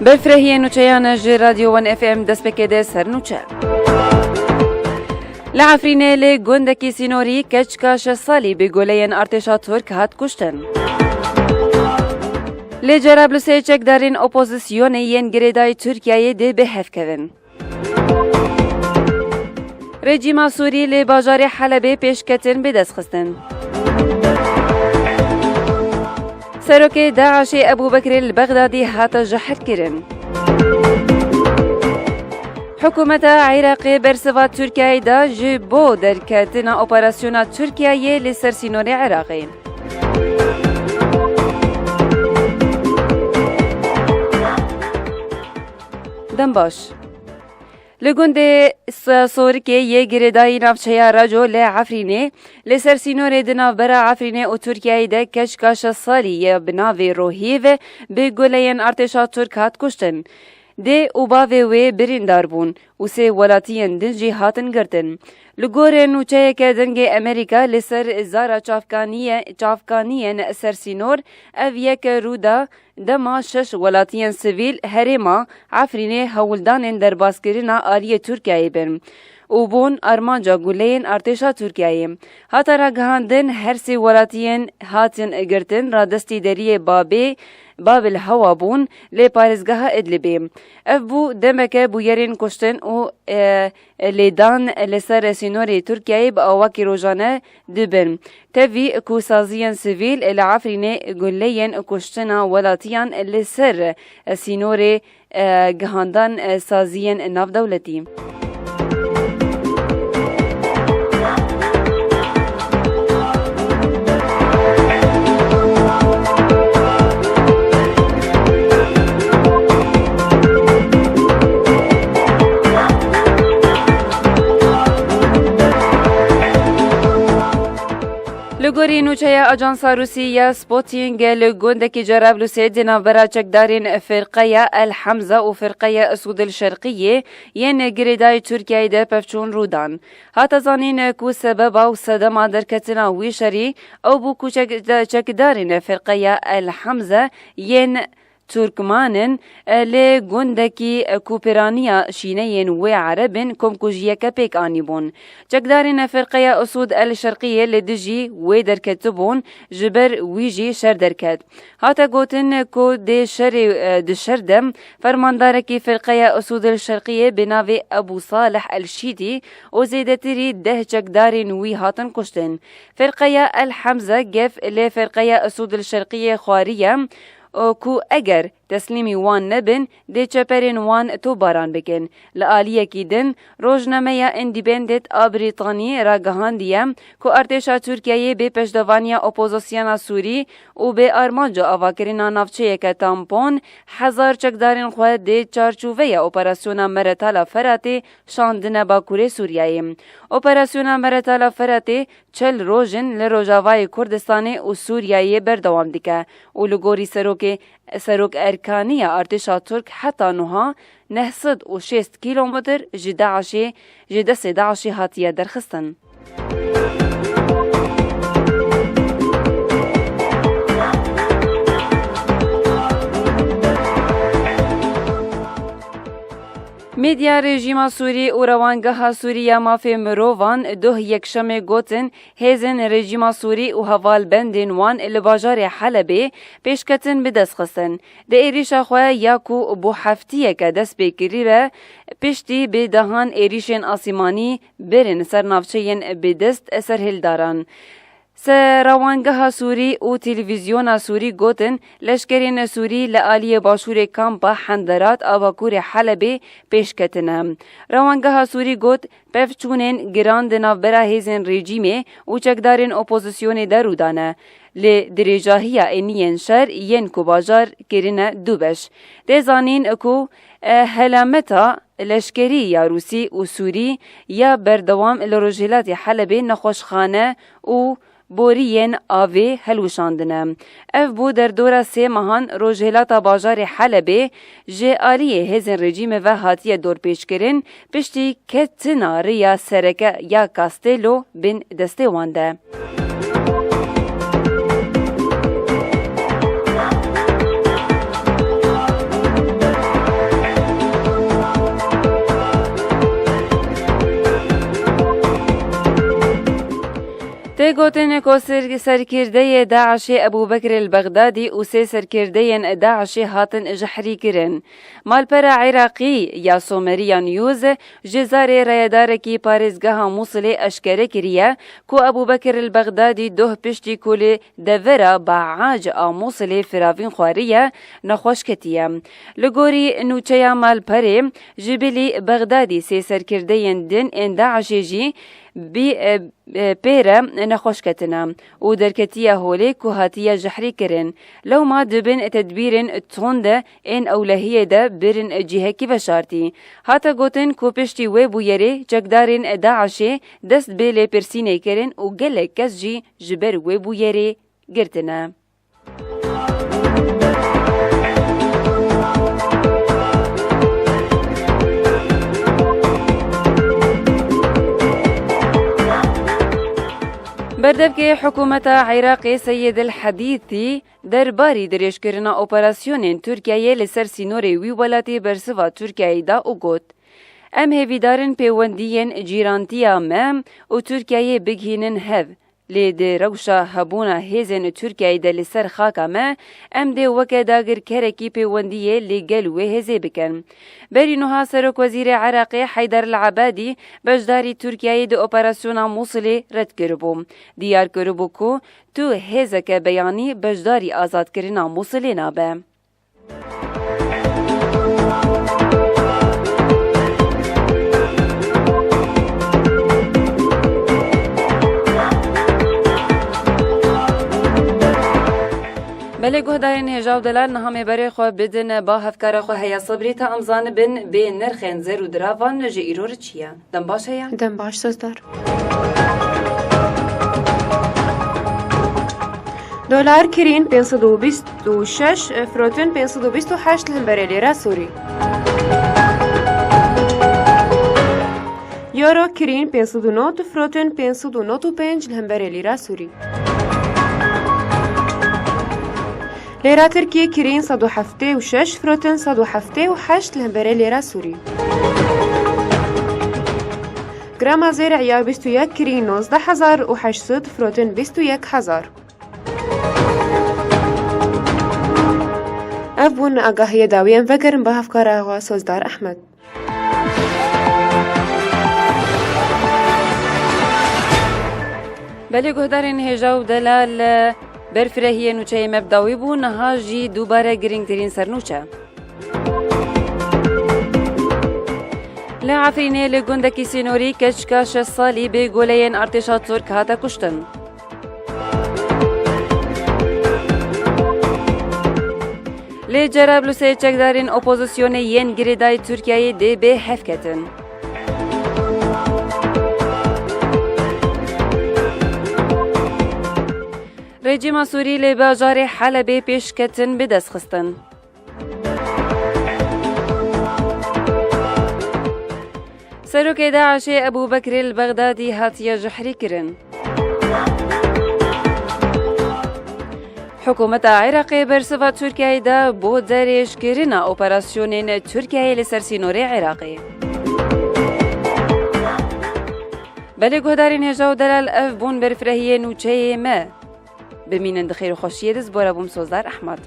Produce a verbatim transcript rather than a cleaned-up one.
Berfirehiyê nûçeyan ji Radyo One F M dest pê kede ser nûçe. Li Efrînê li gundekî sînorî keçika şeş salî bi guleyên artêşa Tirk hat kuştin. Li Cerablusê çekdarên opozisyonê yên girêdayî Tirkiyeyê dê bi hev kevin. Rejîma Sûrî li bajarê Helebê pêşketin bi dest xistin. Serokê DAIŞê Ebû Bekirê li Bexdadî hate jehirkirin. Hikûmeta Iraqê bersiva Tirkiyeyê da ji bo derketina operasyona Tirkiyeyê li ser sînorê Iraqê. Dem baş. Li gundê S-, Sorikê yê girêdayî navçeya Raco li Efrînê, li ser sînorê di navbera Efrînê û Tirkiyeyê de keçika şeş salî yê bi navê Rohîv bi guleyên artêşa Tirk hat kuştin. Dê û bavê wê birîndar bûn û sê welatiyên din jî hatin girtin. Li gorî nûçeyeke Dengê Amerîka li ser zara çavkaniye-, çavkaniyên ser sînor, ev yek rû da dema şeş welatiyên sivîl herêma Efrînê hewldanên derbaskirina aliyê Tirkiyeyê bin û bûn armanca guleyên artêşa Tirkiyeyê. Hate ragihandin, her sê welatiyên hatin girtin radestî deriyê Babê, Babil Hewa bûn lê parêzgeha Idlibê. Ev bû demeke bûyerên kuştin û, e, lêdan li ser sînorê Tirkiyeyê bi awakî rojane dibin. Tevî ku saziyên sivîl li Efrînê guleyên kuştina welatiyan li ser sînorê, e, gihandan, e, saziyên navdewletî. Li gorî nûçeya ajansa Rûsî ya Sputnik, li gundekî Cerablusê di navbera çekdarên firqeya El Hemze û firqeya Isûd el Şerqiyê yên girêdayî Tirkiyeyê de pevçûn rû dan. Hate zanîn ku sebeba û sedema derketina wî şerî ew bû ku çek-, çekdarên firqeya El Hemze yên Turkmanin, e, li gundekî, e, ku pêraniya şîneyên wê Ereb in komkujiyeke pêk anîbûn. Çekdarên firqeya Usûd El Şerqiyê li dijî wê derketibûn ji ber wî jî şer derket. Hate gotin ku dê şerê, e, di şer de fermandarekî firqeya Usûd El Şerqiyê bi navê Ebû Salih El Şîtî û zêdetirî deh çekdarên wî hatin kuştin. Firqeya El Hemze gef li firqeya Usûd El Şerqiyê xwariye, û ku eger teslîmî wan nebin, dê çeperên wan topbaran bikin. Li aliyekî din, rojnameya Independent a Brîtanî ragihandiye ku artêşa Tirkiyeyê bê pêşdevaniya opozisyona Sûrî û bê armanca avakirina navçeyeke tampon, hezar çekdarên xwe dê çarçoveya operasyona Meretala Feratê şandine Bakurê Sûriyeyê. Operasyona Meretala Feratê çel roj in li Rojavayê Kurdistanê û Sûriyeyê berdewam dike û li gorî serokê, Serok Erkaniya artêşa Tirk heta nuha neh sed û şêst kîlometr ji DAIŞê, ji destê DAIŞê hatiye derxistin. Medya rejîma Sûrî û Rewangeha Sûrî ya Mafê Mirovan doh yekşemê gotin, hêzên rejîma Sûrî û hevalbendên wan li bajarê Helebê pêşketin bi dest xistin. Di êrîşa xwe ya ku bo heftiyeke dest pê kirî re, piştî bi dehan êrîşên asîmanî berên ser navçeyên bi dest serhildaran. Serewangeha Sûrî û Televîzyona Sûrî gotin, leşkerên Sûrî li aliyê başûrê kampa Henderat a Bakurê Helebê pêş ketine. Rewangeha Sûrî got, pevçûnên giran di navbera hêzên rejîmê û çekdarên opozisyonê de rû dane. Li dirêjahiya êniyên şer yên ku bajar kirine du beş. Tê zanîn ku, e, helameta leşkerî ya Rûsî û Sûrî ya berdewam li rojhilatê Helebê nexweşxane û boriyên avê helwişandine. Ev bû derdora sê mehan rojhilata bajarê Helebê ji aliyê hêzên rejîmê ve hatiye dorpêçkirin, piştî ketina rêya sereke ya Castello bin destê wan de. Tê gotin ku ser-, serkirdeyê DAIŞê Ebû Bekir el Bexdadî û sê serkirdeyên DAIŞê hatin jehrî kirin. Malpera Iraqî ya Someriya News ji zarê rayedarekî parêzgeha Mûsilê eşkere kiriye ku Ebû Bekir el Bexdadî doh piştî ku li devera Baac a Mûsilê firavîn xwariye, nexweş ketiye. Li gorî nûçeya malperê, ji bilî Bexdadî sê serkirdeyên din ên DAIŞê jî bî, e, e, pê re nexweş ketine û derketiye holê ku hatiye jehrî kirin. Lewma di bin tedbîrên tund de ên ewlehiyê de birin cihekî veşartî. Hate gotin ku piştî wê bûyerê çekdarên DAIŞê dest bi lêpirsînê kirin û gelek kes jî ji ber wê bûyerê girtine. Berdevkê hikûmeta Iraqê Seyid El Hedîtî derbarî dirêjkirina operasyonên Tirkiyeyê li ser sînorê wî welatî bersiva Tirkiyeyê da û got, Em hêvîdar in pêwendiyên cîrantiya me û Tirkiyeyê bigihînin hev. Lê di rewşa hebûna hêzên Tirkiyeyê de li ser xaka me, em dê weke dagirkerekî pêwendiyê li gel wê hêzê bikin. Berî nuha Serokwezîrê Iraqê Heyder El Ebadî beşdarî Tirkiyeyê di operasyona Mûsilê red kiribû. Diyar kiribû ku tu hêzeke beyanî beşdarî azadkirina Mûsilê nabe. Belê guhdarên hêja û delal, niha em ê berê xwe bidin ba hevkara xwe Heya Sebrî ta em zanibin bê nirxên zer û diravan ji îro re çi ye. Dem baş Heya. Dem baş Sozdar. Dolar kirîn pênc sed û bîst û şeş, firotin pênc sed û bîst û heşt li hemberê lêra Sûrî. Euro kirîn pênc sed û nod, firotin pênc sed û nod û pênc li hemberê lîra Sûrî. Lêra Tirkî kirîn sed û heftê û şeş, firotin sed û heftê û heşt li hemberê lêra Sûrî. Grama zêr eya bîst û yek kirîn nozdeh hezar û heşt sed, firotin bîst û yek hezar. Ev bûn agahiyê dawî, em vegerin ba hevkara xwe Sozdar Ehmed. Belê guhdarên hêja û delal, berfirehiyê nûçeyê me bi dawî bû, niha jî dubare girîngtirîn sernûçe. Li Efrînê li gundekî sînorî keçika şeş salî bi goleyên artêşa Tirk hate kuştin. Li Cerablusê çekdarên opozisyonê yên girêdayî Tirkiyeyê dê bê hevketin. Rejîma Sûrî li bajarê Helebê pêşketin bi dest xistin. Serokê DAIŞê Ebû Bekir el Bexdadî hatiye jehrî kirin. Hikûmeta Iraqê bersiva Tirkiyeyê da bo derêjkirina operasyonên Tirkiyeyê li ser sînorê Iraqê. Belê guhdarên hêja û delal, ev bûn berfirehiyê nûçeyê me. Bimînin di xêr û xweşiyê de, ji bo re bûm Sozdar Ehmed.